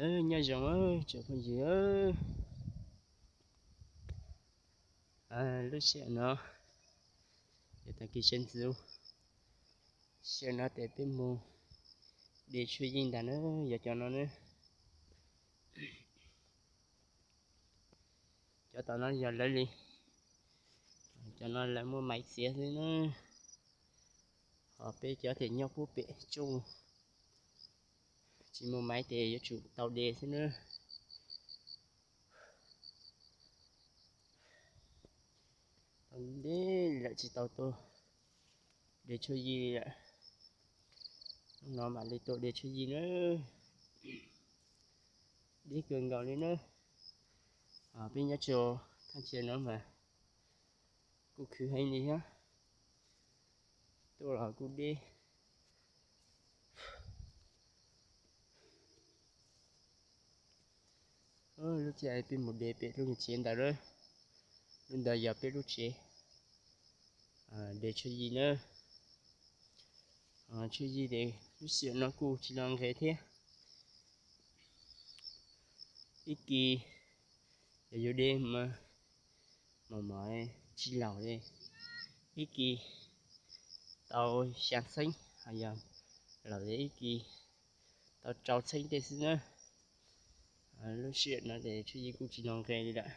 Nyob zoo tsoom phooj ywg, lub sij hawm no yog tag kis sawv ntxov, sij hawm no ces peb mus de tshuaj yij ntag na, yog cov no na. Cov tom no yog lawv li, cov no lawv muaj maiv txiav xwb na. Ho peb cov ces nyob puag pem tsooj, tsis muaj maiv ces yuav tsum tau de xwb na. Tau de lawm tsis tau tuaj de tshuaj yij lawm. Hnub no mam li tuaj de tshuaj yij na. Deb kawg nkaus li na. Peb nyob tsuas thaj chaw no mas kuj khwv heev li thiab. Tuaj los kuj deb. Lub caij peb mus de pem lub nyuag tsev ntawd lawm, lub ntawd yog peb lub tsev de tshuaj yij na. Tshuaj yij ces lub sij hawm no kuj tsis los nqes thiab. Ib kis yog yus de mas mos mos tsis laus li, ib kis tau xya txheeb, ho yog laus li ib kis tau rau txheeb tej xwb na. Lub sij hawm no ces tshuaj yij kuj tsis los nqes li lawm,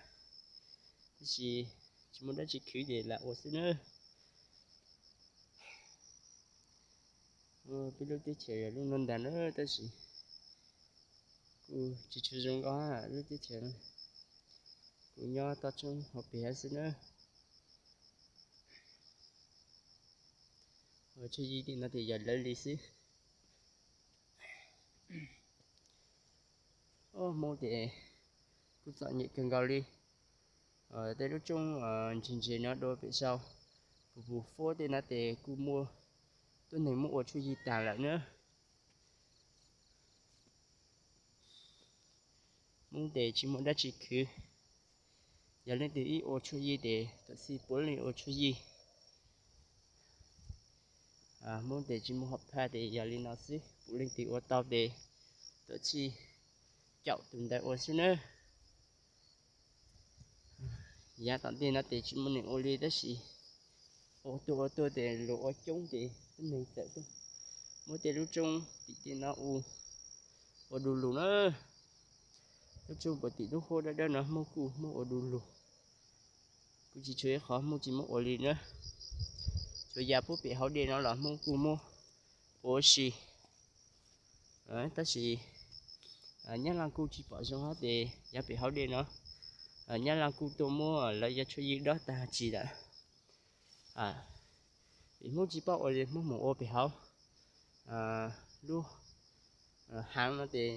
tab sis tsis muaj dab tsi khwv ces lam ua xwb na. Peb lub teb chaws yog lub no ntag na, tab sis kuj tsis tshua zoo nkauj lub teb chaws. Kuv nyob toj roob hauv pes hab xwb na. Tshuaj yij tim no ces yog lawv li xwb. Hmoob ces kuj txom nyem kawg nkaus li. Tej lub roob ntse ntse no dua pem saud, pus pus fuab tej no ces kuj muaj tuab neeg muab ua tshuaj yij tag lawm na. Hmoob ces tsis muaj dab tsi khwv, yog leej twg ib ua tshuaj yij ces tuam txhij puav leej ua tshuaj yij. Hmoob ces tsis muaj hom phaj ces yog li no xwb, puav leej twg ua tau ces tuam txhij caum tus ntawd ua xwb na. Yav tom ntej no ces tsis muaj neeg ua li tab sis ua tuaj ua tuaj ces luag ua coob ces tuab neeg txawm tuaj muab tej lub roob tim tej no ua du lug na. Lub roob puag tim lub huab dawb dawb no Hmoob kuj muab ua du lug, kuj tsis tshuav ib qhov Hmoob tsis muab ua li na. Tsuas yam puag pem hauv dej no los Hmoob kuj muab ua si. Tab sis Nyab Laj kuj tsis pom zoo hab ces yav pem hauv dej no Nyab Laj kuj tuaj muab lawv cov tshuaj yij dob tag tsis lawm. Vim Hmoob tsis paub ua li Hmoob mus ua pem hauv lub haav no ces,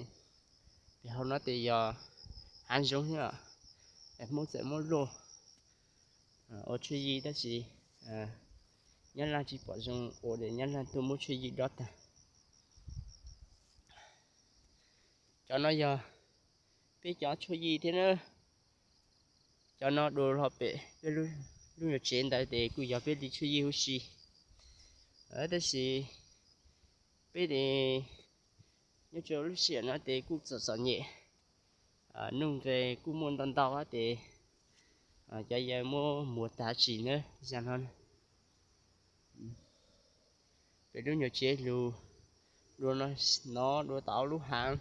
pem hauv no ces yog haav zoov thiab, es Hmoob txawm muab luaj ua tshuaj yij tab sis Nyab Laj tsis pom zoo ua ces Nyab Laj tuaj muab tshuaj yij dob tag. Cov no yog peb cov tshuaj yij thiab na. Cov no dua hlo pem peb lub nyuag tsev ntawd ces kuj yog peb li tshuaj yij huv si. Tab sis peb ces nyob rau lub sij hawm no ces kuj txom txom nyem, nuj nqes kuj muaj ntau ntau ces cov yawg muab muag tag tsis na. Zaj no peb lub nyuag tsev lug dua no, no dua tau ob lub haav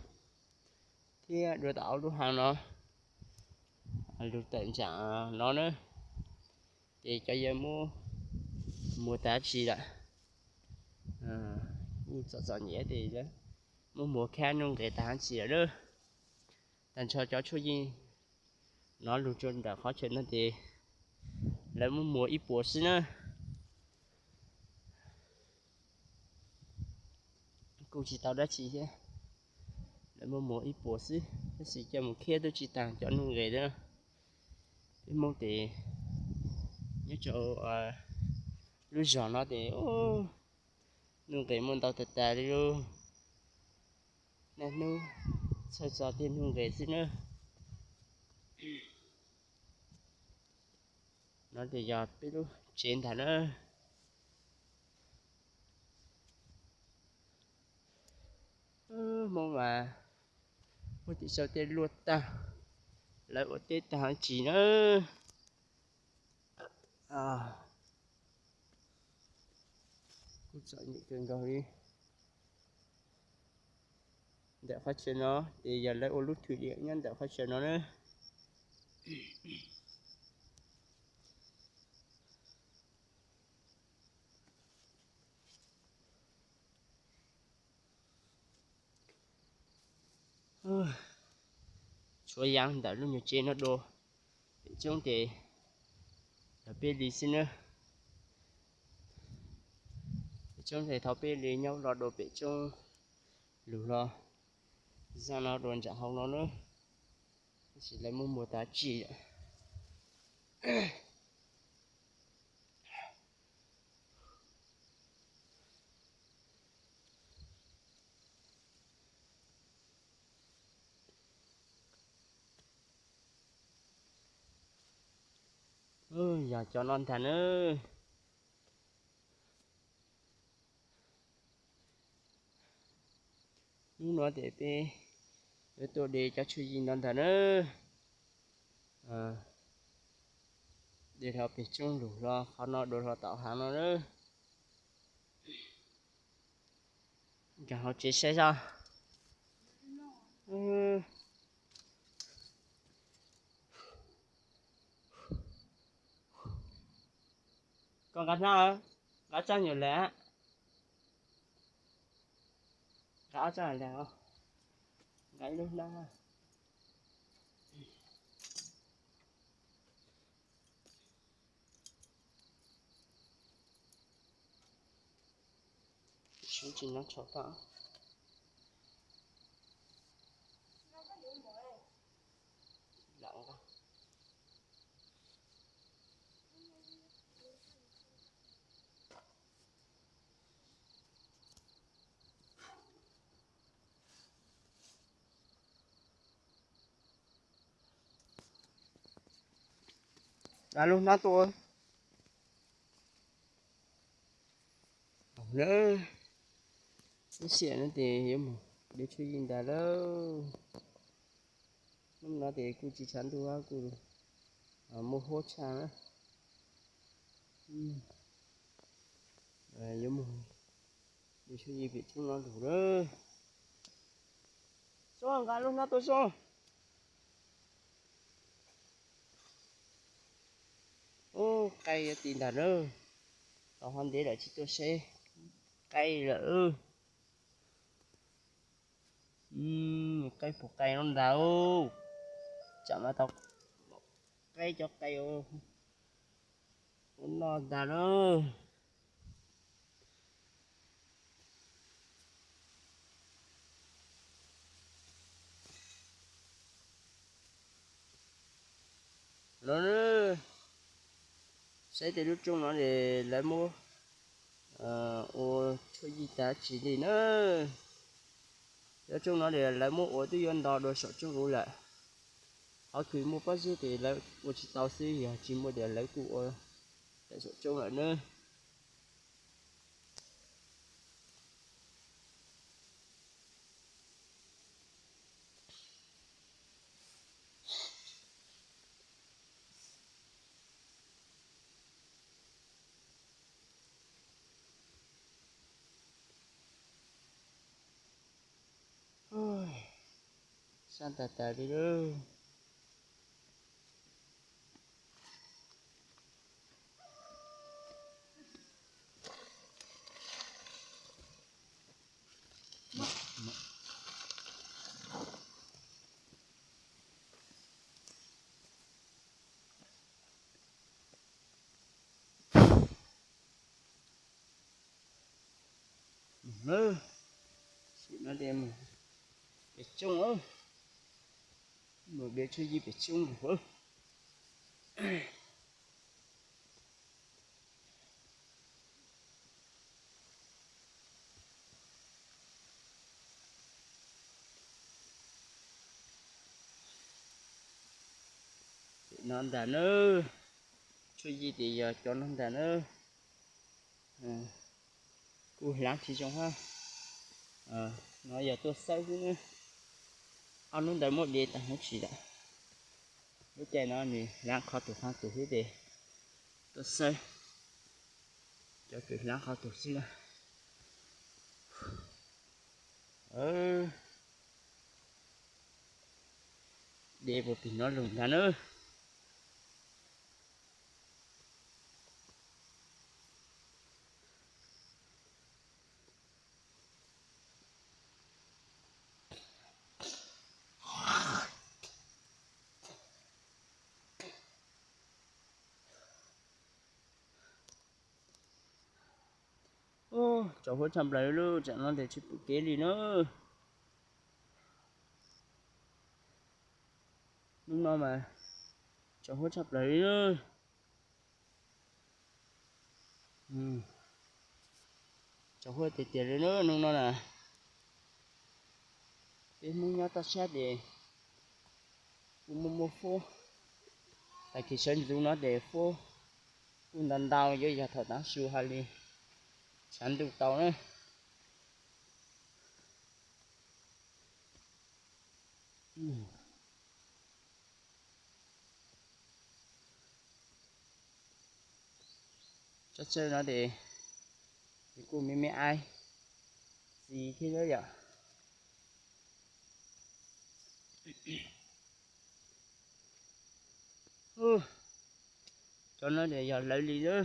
thiab dua tau ob lub haav no lug tawm ntsam no na, ces cov yawg muab muag tag tsis lawm. Kuj txom txom nyem ces muab muag khab nuj nqes tag tsis lawm na. Tag nrho cov tshuaj yij no lug rau nram qhov chaw no ces lawv muab muag ib puas xwb na. Kuj tsis tau dab tsi thiab, lawv muab muag ib puas xwb tab sis coj mus khiab twb tsis tag cov nuj nqes na. Peb Hmoob ces nyob rau lub zog no ces nuj nqes muaj ntau tag tas li lub, niaj hnub txhawj txog tej nuj nqes xwb na. No ces yog peb lub tsev ntag na. Hmoob mas Muab tim sau tej luaj tag, lawv ua teb tag tsis na. Kuj txom nyem kawg nkaus li. Ntawm qhov chaw no ces yog lawv ua lub thwm liam nyob ntawm qhov chaw no na. Tshuav yaav ntawm lub nyuag tsev no dua, pem tsoob ces yog peb li xwb na. Pem tsoob ces thov peb li nyob los dua pem tsoob lug los zaj no dua ntsam hauv no na, tab sis lawv muab muag tas tsis. Yog cov no ntag na. Hnub no ces peb yuav tuaj de cov tshuaj yij no ntag na. De hlo pem tsoob lug hlo qhov no dua hlo tom hav no na. Nkag hauv tsev saib zoj. Koj nqa hnab, nqa txoj nyuag lawm, nqa ob txoj lawm, nqa ib lub hnab. Sub tsis nyob tshau toj. Nqa lub hnab tuaj. Lub xiam no ces yuav mus de tshuaj yij ntag lauj. Hnub no ces kuj tsis tshav ntuj, kuj muaj huab tshaj na. Yuav mus de tshuaj yij pem tsoob no lug lawm. Soob, nqa lub hnab tuaj Soob. Ub, qaib yuav ti ntag na. Tau hov ntev lawm tsis tuaj seb qaib lawm. Qaib puas qe no ntag. Tsam mas tau qaib cov qe ua noj ntag na. Los, saib tej lub roob no es lawv muab ua tshuaj yij tag tsis li na. Lub roob no es lawv muab ua twb yuav nto dua saum roob lawm. Qhov twg muaj pob zeb ces lawv ua tsis tau xwb, yog tsis muaj ces lawv kuj ua tawm saum roob lawm na. Sab tas tas li lawm. Sim no ces mus pem tsoob, mus de tshuaj yij pem tsoob lug. Pem no ntag na, tshuaj yij ces yog cov no ntag na. Kuj hlaav tsis zoo hab, no yog tuaj xawb xwb na. Ob hnub ntawd muab de tag hnub tsis lawm. Lub caij no nws hlab qhov tus qhov tus xwb ces tuaj xawb cov kws hlab qhov tus xwb na. De puas pim no lug ntag na. Tsaus huab tshaj plaws li, tsam no tes tsis pom kev li na. Hnub no mas tsaus huab tshaj plaws li na. Tsaus huab tiag tiag li na hnub no na. Peb Hmoob nyob toj siab ces kuj muaj muaj fub. Tag kis sawv ntxov no ces fub kuj ntau ntau, yuav yog thaum tav su hais li tshav ntuj tau na. Tsob tsawb no ces kuj me me aib txiv thiab yom. Cov no ces yog lawv li na.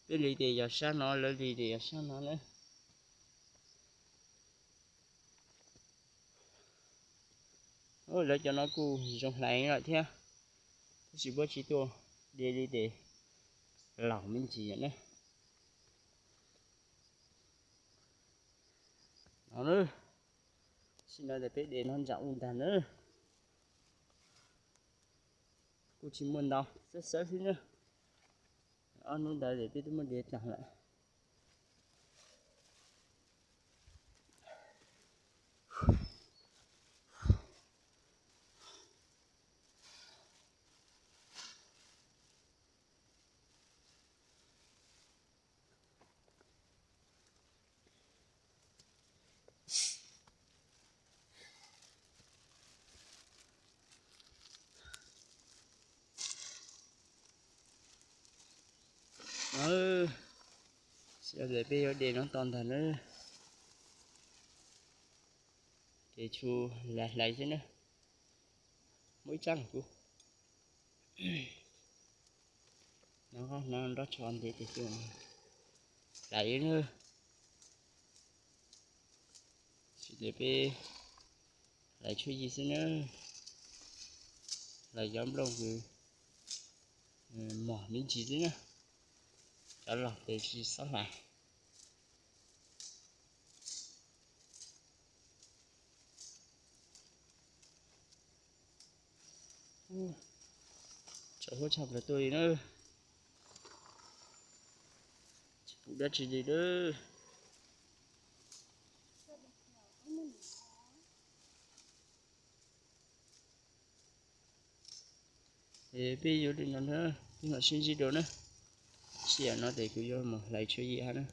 Peb li ces yog sab no, lawv li ces yog sab no na. Lawv cov no kuj zoo hlais lawm thiab, tab sis puab tsis tuaj de li ces laus me ntsis na. No, sim no ces peb de no ntsam u ntag na. Kuj tsis muaj ntau, xawb xawb xwb na. Ob hnub ntawd ces peb twb muab de tag lawm. Sim no ces peb yuav de no tau ntag na. Ces tsuas hlais hlais xwb na. Muaj ib tsab los kuv no, no nrob tsho ntev ces tsuas hlais na. Sim no peb hlais tshuaj yig xwb na. Hlais cov nplooj kws mos me ntsis xwb na. Cov laus ces tsis txhob hlais. Tsaus huab tshaj plaws tuaj li na. Tsis pum dab tsi li lawm. Es peb yuav li no na, peb mam sib ntsib dua na. Sij hawm no ces kuv yuav mus hlais tshuaj yig hab na.